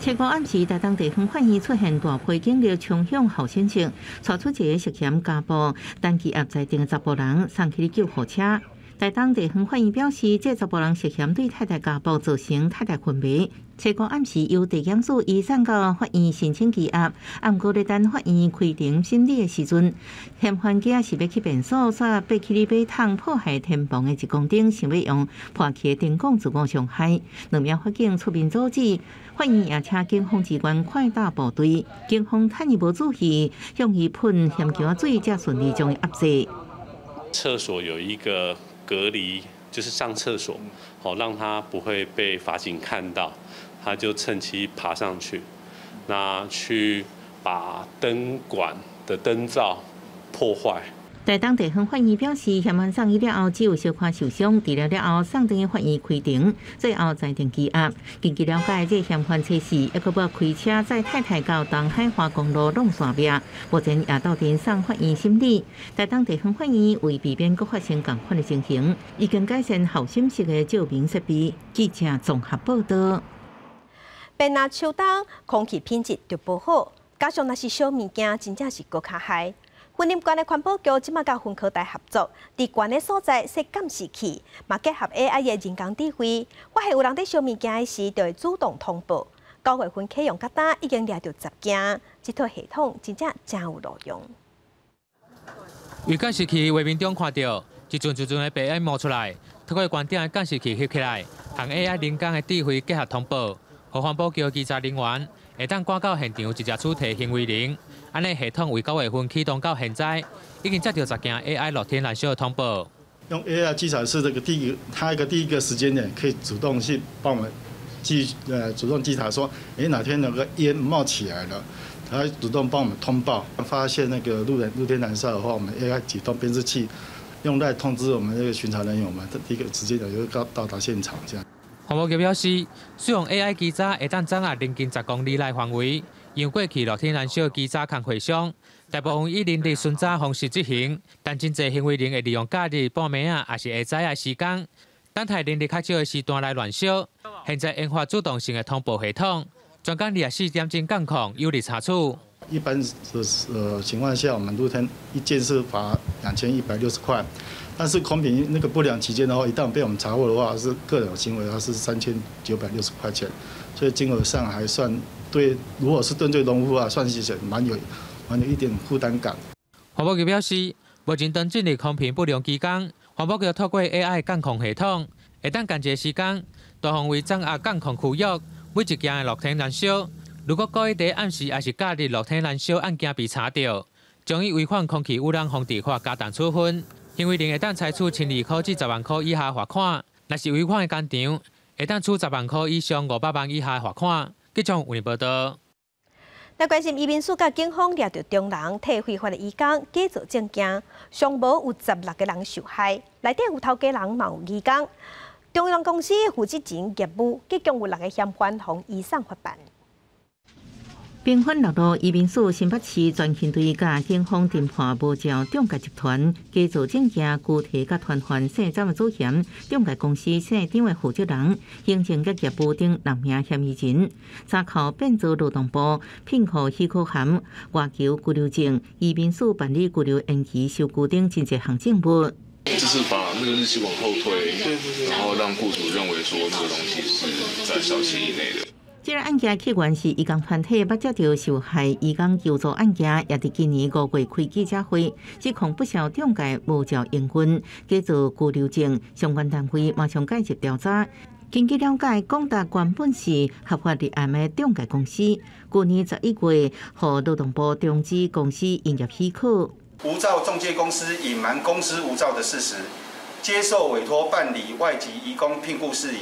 七五暗時，台東地方法院出現大批警力衝向候審室，帶出一个涉嫌家暴、單機壓在頂的查埔人送去救護車。台東地方法院表示，這查埔人涉嫌對太太家暴造成太太昏迷。初五暗時由地檢署移送到法院申請羈押，毋過咧等法院開庭審理的時陣，嫌犯驚是欲去便所，煞爬起咧馬桶破壞天棚的日光燈，想欲用破去的燈管自我傷害。兩名法警出面阻止，法院也請警方支援擴大部隊，警方趁伊無注意，向伊噴鹽薑水，才順利將伊壓制。廁所有一個隔離，就是上廁所，好讓他不會被法警看到。他就趁機爬上去，那去把燈管的燈罩破壞。台東地方法院表示，嫌犯送醫了後只有小可受傷，治療了後送轉去法院開庭，最後裁定羈押。根據了解，這嫌犯初四猶閣欲開車載太太到東海華公路弄線壁，目前也到庭送法院審理。台東地方法院為避免閣發生仝款的情形，已經改善候審室的照明設備。記者綜合報道。變若秋冬，空氣品質就無好，加上若是燒物件，真正是閣較害。雲林縣的環保局這馬佮雲科大合作，佇懸的所在設監視器，嘛結合 AI 的人工智慧，發現有人佇燒物件的時，就會主動通報。9月份啟用到今已經掠著10件，這套系統真正誠有路用。佇監視器畫面中看著，一陣一陣的白煙冒出來，透過懸頂的監視器翕起來，和 AI 人工的智慧結合通報，予環保局稽查人員會當趕到現場直接處提行為人。按呢系統為9月份啟動到現在，已經接著10件 AI 露天燃燒的通報。用 AI 稽查是這個第一個，它一個第一個時間點可以主動去幫我們主動稽查說，哪天那個煙冒起來了，它主動幫我們通報。發現那個露天燃燒的話，我們 AI 啟動監視器，用來通知我們那個巡查人員，我們第一個時間點就到達現場這樣。環保局表示，使用 AI 稽查會當掌握鄰近10公里內範圍，讓過去露天燃燒稽查工課傷，大部分以人力巡查方式執行，但真濟行為人會利用假日、半暝仔，抑是下早的時間，等待人力較少的時段來亂燒。現在研發主動性的通報系統，全工24點鐘監控，有力查處。一般的情況下，我們露天一件是罰2160塊，但是空瓶那個不良期間的話，一旦被我們查獲的話，是個人行為，它是3960塊錢，所以金額上還算對。如果是針對農戶啊，算是蠻有一點負擔感。環保局表示，目前當進入空瓶不良期間，環保局透過 AI 監控系統，會當仝一個時間大範圍掌握監控區域每一件的露天燃燒。如果故意佇暗時抑是假日露天燃燒案件被查著，將以違反空氣污染防治法加重處分。行為人會當裁處1200塊至10萬塊以下罰款；若是違反的工廠，會當處10萬塊以上500萬以下罰款。記者有報道。來關心移民署佮警方掠著中人替非法的移工假造證件，上無有16個人受害，內底有頭家人嘛有移工。中央公司負責人業務，結共有六個嫌犯予移送法辦。兵分六路移民署新北市專勤隊佮警方偵破無照中介集團假造證件、拘提佮傳喚姓詹的主嫌，中介公司姓張的負責人、行政佮業務等六名嫌疑人，查扣變造勞動部聘雇許可函、外僑居留證、移民署辦理居留延期收據等真濟項證物。就是把那個日期往後推，然後讓雇主認為說那個東西是在效期以內的。這個案件起源是移工團體捌接著受害移工求助案件，也佇今年5月開記者會，指控不肖中介無照營運、假造居留證，相關單位馬上介入調查。根據了解，廣達原本是合法立案的中介公司，去年11月，予勞動部終止公司營業許可。無照中介公司隱瞞公司無照的事實，接受委託辦理外籍移工聘僱事宜。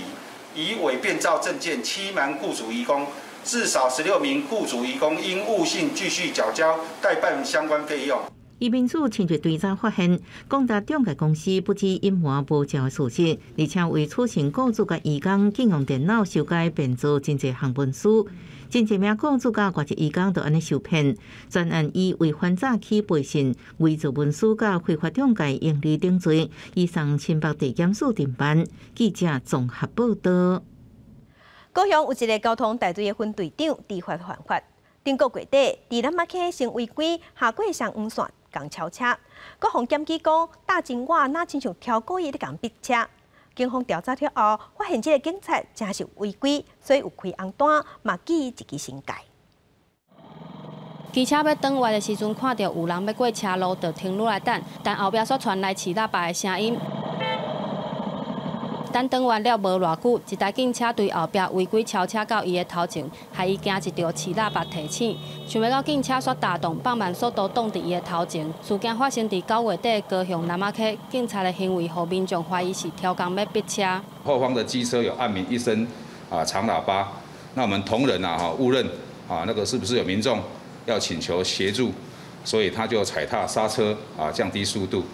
以偽變造證件欺瞞僱主移工，至少16名僱主移工因誤信繼續繳交代辦相關費用。移民署前日追查發現，廣達中介公司不止隱瞞無照的事實，而且為取信僱主佮移工，禁用電腦修改變造真濟項文書，真濟名僱主佮外籍移工就按呢受騙。全案以違反早起背信、偽造文書佮非法中介營利等罪，移送新北地檢署偵辦。記者綜合報道。高雄有一个交通大隊的分隊長知法犯法，頂個月底，佇南馬溪先違規下過雙黃線。共超車，閣予檢舉講搭真倚，若親像超故意咧共逼車。警方調查了後，發現這个警察真是違規，所以有開紅單，嘛記一支申誡。機車欲轉彎的時陣，看著有人欲過車路，就停落來等，但後壁煞傳來飼喇叭的聲音。等轉彎了無偌久，一台警車對後壁違規超車到伊的頭前，予伊驚一著飼喇叭提醒。想袂到警車煞踏動放慢速度，擋佇伊的頭前。事件發生佇9月底高雄南仔溪，警察的行為予民眾懷疑是刁工欲逼車。後方的機車有按鳴一聲啊長喇叭，那我們同仁啊哈誤認啊那個是不是有民眾要請求協助，所以他就踩踏剎車啊降低速度。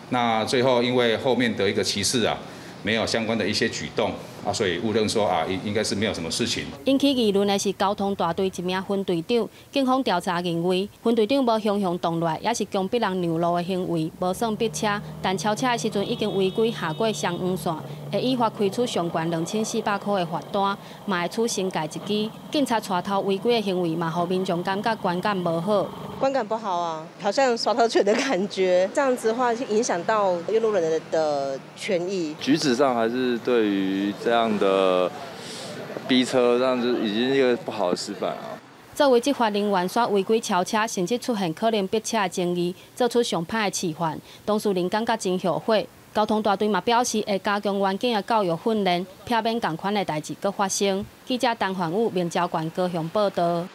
那最後因為後面的一個騎士啊，沒有相關的一些舉動啊，所以誤認說啊，應該是沒有什麼事情。引起議論的是交通大隊一名分隊長，警方調查認為，分隊長無雄雄動來，也是強迫人讓路的行為，無算逼車，但超車的時陣已經違規下過雙黃線，會依法開處上懸2400塊的罰單，嘛會處申誡一支。警察帶頭違規的行為，嘛予民眾感覺觀感無好。觀感不好啊，好像耍頭拳的感覺，這樣子的話就影響到用路人的權益。舉止上還是對於這樣的逼車，這樣子已經一個不好的示範啊。作為執法人員，煞違規超車，甚至出現可能逼車的爭議，做出上歹的示範，當事人感覺真後悔。交通大隊嘛表示會加強員警的教育訓練，避免仝款的代誌閣發生。記者陳焕武、明昭縣高雄報導。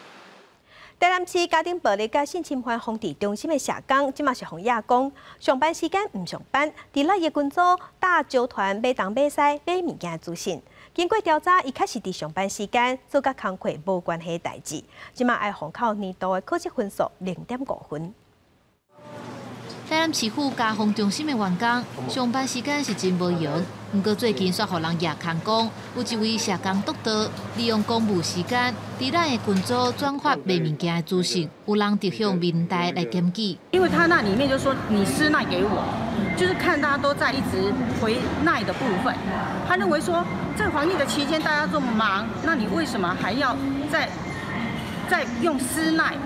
台南市家庭暴力佮性侵犯防治中心的社工，這馬是予罷工，上班時間毋上班，佇咱的群組搭招團買東買西買物件資訊。經過調查，伊確實佇上班時間做佮工課無關係的代誌，這馬愛予扣年度的考績分數0.5分。台南市府家防中心的員工上班時間是真無閒，毋過最近煞予人攑空講，有一位社工督導利用公務時間，佇咱的群組轉發賣物件的資訊，有人就向民代來檢舉。因為他那裡面就說你私 LINE 給我，就是看大家都在一直回 LINE 的部分，他認為說這防疫的期間大家這麼忙，那你為什麼還要再用私 LINE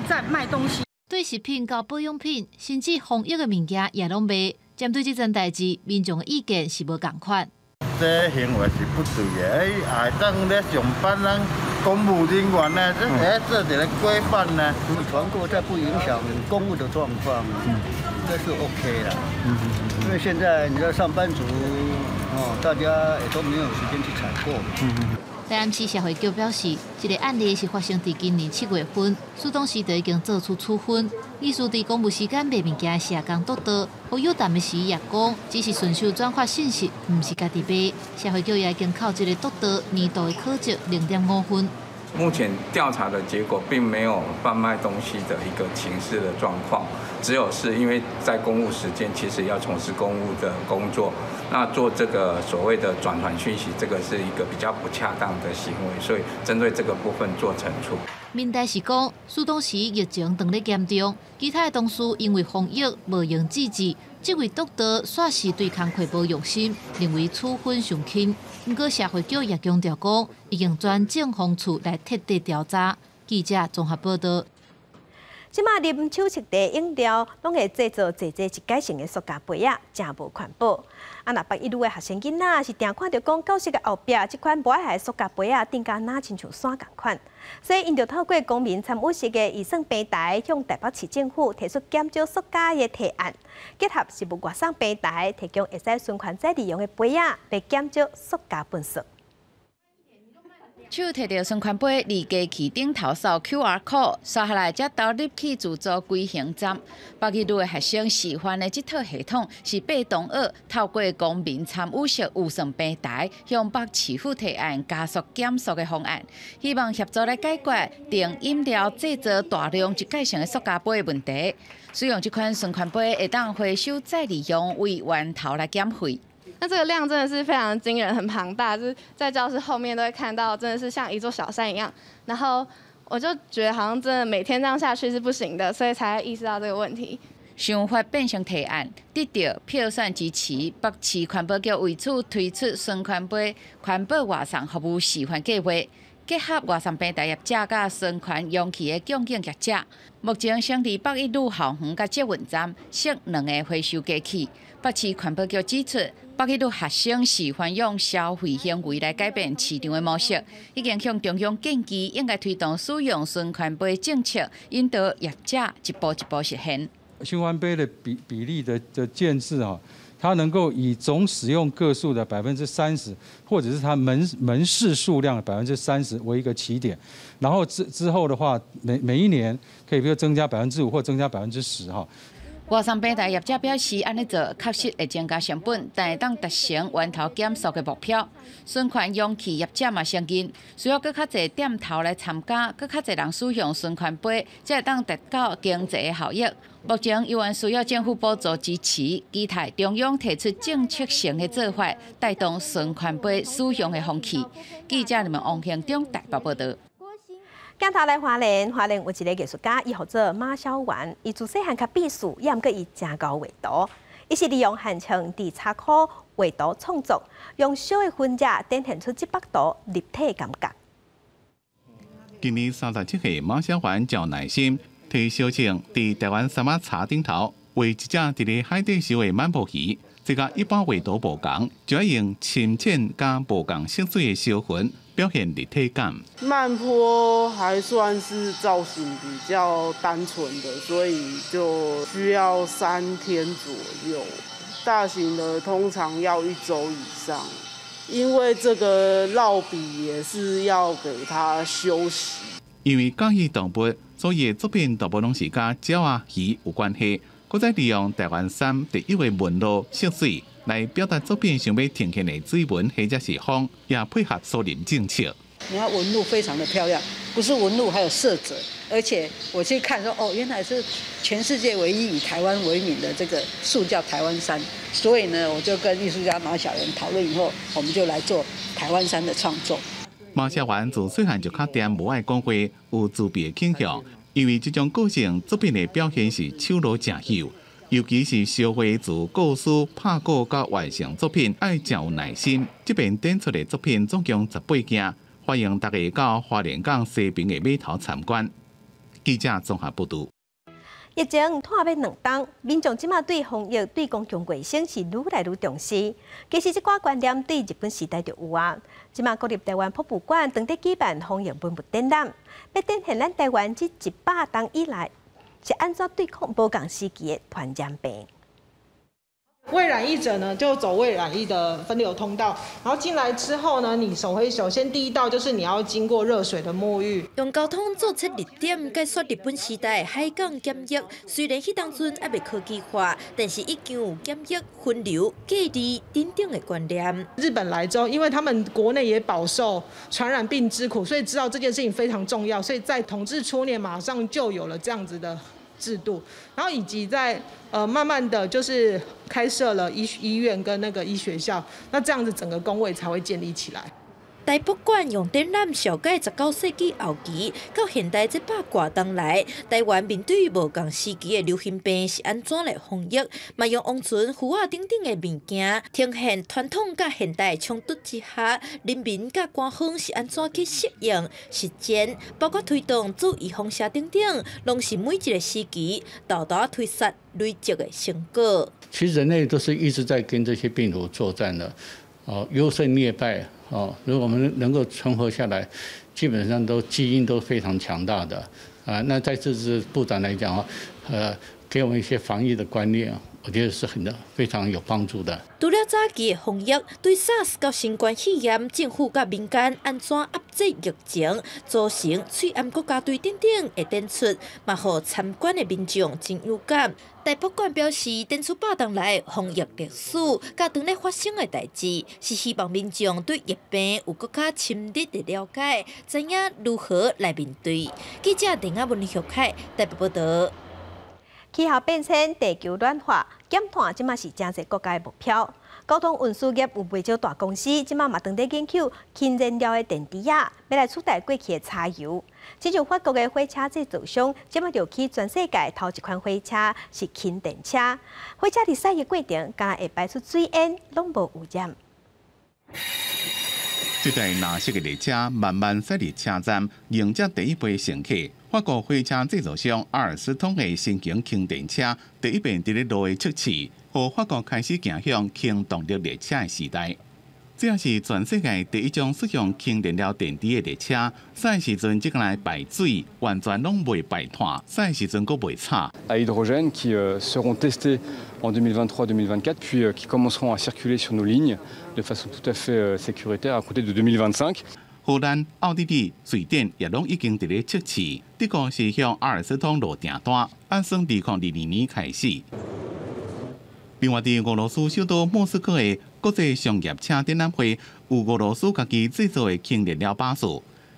在賣東西？對食品到保養品，甚至防疫的物件也攏賣。針對這件代誌，民眾的意見是無仝款。這行為是不對的，伊會當咧上班，咱公務人員呢，這會做一个規範呢。團購在不影響公務的狀況，應該是 OK 啦。因為現在你知道上班族哦，大家也都沒有時間去採購。台南市社會局表示，這个案例是發生佇今年7月份，署當時就已經做出處分。意思佇公務時間賣物件的社工督導，予約談的時也講，只是順手轉發信息，毋是家己賣。社會局也已經扣這个督導年度的考績0.5分。目前調查的結果並沒有販賣東西的一個情勢的狀況，只有是因為在公務時間，其實要從事公務的工作，那做這個所謂的轉傳訊息，這個是一個比較不恰當的行為，所以針對這個部分做懲處。民代是講，署當時疫情當咧嚴重，其他的同事因為防疫無閒置之，這位督導煞是對工課無用心，認為處分上輕。毋過社會局也強調講，已經轉政風處來徹底調查。記者綜合報導。這馬啉手搵茶飲料，攏會製造濟濟一改性的塑膠杯仔，誠無環保。啊，若北一女的學生囡仔是定看著講教室的後壁這款無愛的塑膠杯仔，頂甲若親像山仝款，所以𪜶就透過公民參與式的預算平台，向台北市政府提出減少塑膠的提案，結合食物外送平台，提供會使循環再利用的杯仔，來減少塑膠垃圾。手提著循環杯，佇機器頂頭掃 QR code，刷下來才投入去自助歸還站。北一女的學生示範的這套系統是八同學透過公民參與式預算平台，向北市府提案加速減塑的方案，希望協助來解決訂飲料製造大量一改性的塑膠杯的問題。使用這款循環杯會當回收再利用，為源頭來減廢。那這個量真的是非常驚人，很龐大，就是在教室後面都會看到，真的是像一座小山一樣。然後我就覺得好像真的每天這樣下去是不行的，所以才意識到這個問題。想法變成提案，得到票選支持，北市環保局為此推出循環杯環保外送服務示範計劃。結合外送平台業者佮宣傳容器的供應業者。目前先佇北一女校園佮捷運站設兩个回收機器。北市環保局指出，北一女學生喜歡用消費行為來改變市場的模式，已經向中央建議應該推動使用循環杯政策，引導業者一步一步實現。循環杯的比例的建制啊，它能夠以總使用個數的30%，或者是它門市數量的30%為一個起點，然後之後的話，每一年可以比如增加5%或增加10%哈。外送平台業者表示，按呢做確實會增加成本，但會當達成源頭減塑的目標。循環容器業者嘛承認，需要閣較濟店頭來參加，閣較濟人使用循環杯，才會當達到經濟的效益。目前猶原需要政府補助支持，期待中央提出政策性的做法，帶動循環杯使用的風氣。記者你們王興中台北報道。鏡頭來花蓮，花蓮有一个藝術家，伊號做馬小丸，伊自細漢較閉俗，也毋過伊誠𠢕畫圖，伊是利用旱槍佇插科畫圖創作，用小的分隻展現出這幅圖立體感覺。今年37歲，馬小丸較耐心，提小槍佇台灣杉仔柴頂頭畫一隻佇咧海底游的曼波魚。這佮一般畫圖無仝，就愛用深淺佮無仝色水的燒痕表現立體感。曼波還算是造型比較單純的，所以就需要3天左右。大型的通常要一周以上，因為這個烙筆也是要給它休息。因為喜歡動物，所以作品大部分攏是佮鳥仔、魚有關係。閣再利用台灣杉特有的紋路色水來表達作品想欲呈現的水紋或者是風，也配合疏林政策。你看紋路非常的漂亮，不是紋路還有色澤，而且我去看說，哦，原來是全世界唯一以台灣為名的這個樹叫台灣杉，所以呢，我就跟藝術家馬小元討論以後，我們就來做台灣杉的創作。馬小元自細漢就較恬，無愛講話，有自閉的傾向。因為這種個性作品的表現是手路誠幼，尤其是燒繪自構思、拍稿到完成作品，愛誠有耐心。這邊展出的作品總共18件，歡迎大家到花蓮港西平的碼頭參觀。記者綜合報導。疫情拖欲2冬，民眾這馬對防疫、對公共衛生是愈來愈重視。其實這寡觀念對日本時代就有啊。這馬國立臺灣博物館當咧舉辦防疫文物展覽，欲展現咱臺灣這100冬以來是按怎對抗無仝時期的傳染病。未染疫者呢，就走未染疫的分流通道，然後進來之後呢，你首先第一道就是你要經過熱水的沐浴。用交通做切入點，解說日本時代海港檢疫。雖然彼當陣猶未科技化，但是已經有檢疫、分流、隔離等等的觀念。日本來之後，因為他們國內也飽受傳染病之苦，所以知道這件事情非常重要，所以在統治初年馬上就有了這樣子的制度，然後以及在慢慢的就是開設了醫院跟那個醫學校，那這樣子整個公衛才會建立起來。臺博館用展覽紹介19世紀後期到現代這百外冬來，臺灣面對無仝時期的流行病是按怎來防疫，嘛用王船、符仔等等的物件，呈現傳統佮現代衝突之下，人民佮官方是按怎去適應實踐，包括推動做預防射等等，攏是每一個時期沓沓推捒累積的成果。其實人類都是一直在跟這些病毒作戰的，哦，優勝劣敗。哦，如果我們能夠存活下來，基本上都基因都非常強大的啊。那在這次布展來講啊，給我們一些防疫的觀念，我覺得是很非常有幫助的。除了早期的防疫，對 SARS 佮新冠肺炎，政府佮民間按怎壓制疫情，組成喙罨國家隊等等的展出，嘛予參觀的民眾真有感。臺博館表示，展出百冬來防疫歷史，佮當咧發生的代誌，是希望民眾對疫病有閣較深入的了解，知影如何來面對。記者鄧亞文、許凱台北報道。氣候變遷、地球暖化、減碳，這馬是誠濟國家的目標。交通運輸業有袂少大公司，這馬嘛當咧研究氫燃料的電池仔，欲來取代過去的柴油。親像法國的火車製造商，這馬就起全世界頭一款火車是氫電車。火車佇駛的過程，敢若會排出水煙，攏無污染。這台藍色的列車慢慢駛入車站，迎接第一批乘客。法國火車製造商阿爾斯通的新型輕電車第一遍佇咧路的測試，予法國開始走向氫動力列車的時代。這也是全世界第一種使用氫燃料電池的列車。駛時陣這個來排水，完全攏袂排碳，駛時陣閣袂吵。 À hydrogène qui seront testés en 2023-2024, puis qui commenceront à circuler sur nos lignes de façon tout à fait sécuritaire à compter de 2025. 荷蘭、奧地利、瑞典也攏已經佇咧測試。德國是向阿爾斯通落訂單，按算2022年開始。另外，佇俄羅斯首都莫斯科的國際商業車展覽會，有俄羅斯家己製造的氫燃料巴士，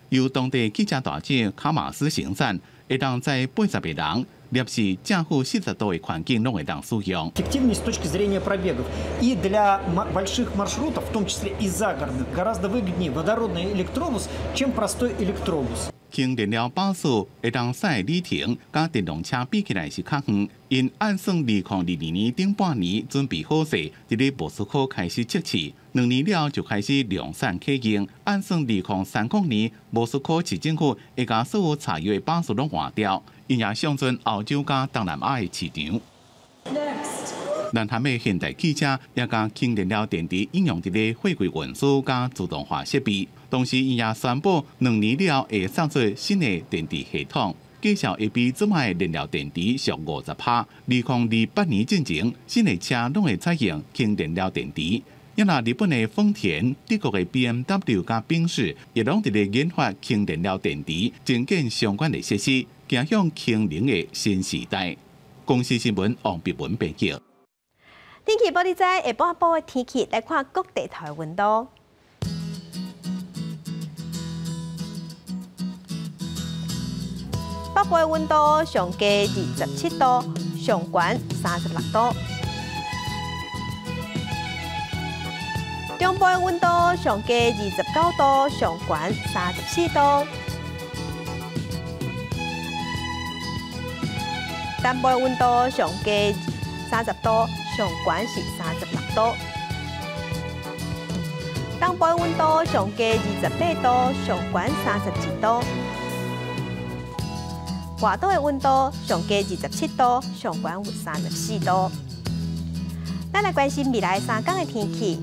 由當地汽車大廠卡馬斯生產，會當載80個人，攝氏正負40度的環境攏會當使用。 Эффективность с точки зрения пробегов. И для больших маршрутов, в том числе и загородных, гораздо выгоднее водородный электробус, чем простой электробус. 氫燃料巴士會當駛里程，佮電動車比起來是較遠。𪜶按算2022年頂半年準備好勢，佇咧莫斯科開始測試，2年了就開始量產啟用。按算2030年，莫斯科市政府會共所有柴油的巴士攏換掉，𪜶也上陣歐洲佮東南亞的市場。南韓的現代汽車也共氫燃料電池應用佇咧貨櫃運輸佮自動化設備，同時伊也宣布2年了後會送出新的電池系統，價數會比這擺的燃料電池俗50%。2028年進前，新的車攏會採用氫燃料電池。抑若日本的豐田、德國的 BMW 佮賓士，也攏佇咧研發氫燃料電池，增建相關的設施，走向氫能的新時代。公視新聞王碧文編輯。天氣報你知，下晡晡的天氣來看各地頭的溫度。北部的溫度上低27度，上懸36度。中部的溫度上低29度，上懸34度。南部的溫度上低30度，上懸是36度。東部的溫度上低28度，上懸31度。外島的溫度上低27度，上懸有34度。咱來關心未來3天的天氣。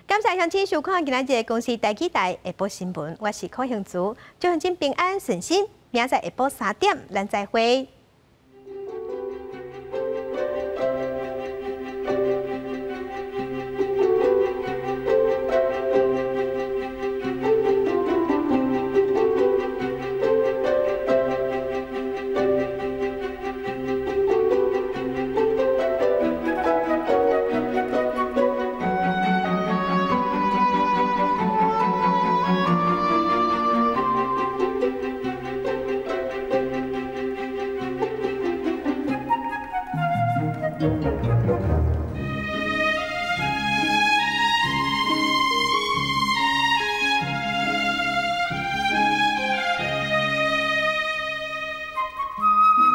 感謝鄉親收看今仔日的公視台語台下晡新聞，我是柯興竹，祝鄉親平安順心，明仔載下晡3點，咱再會。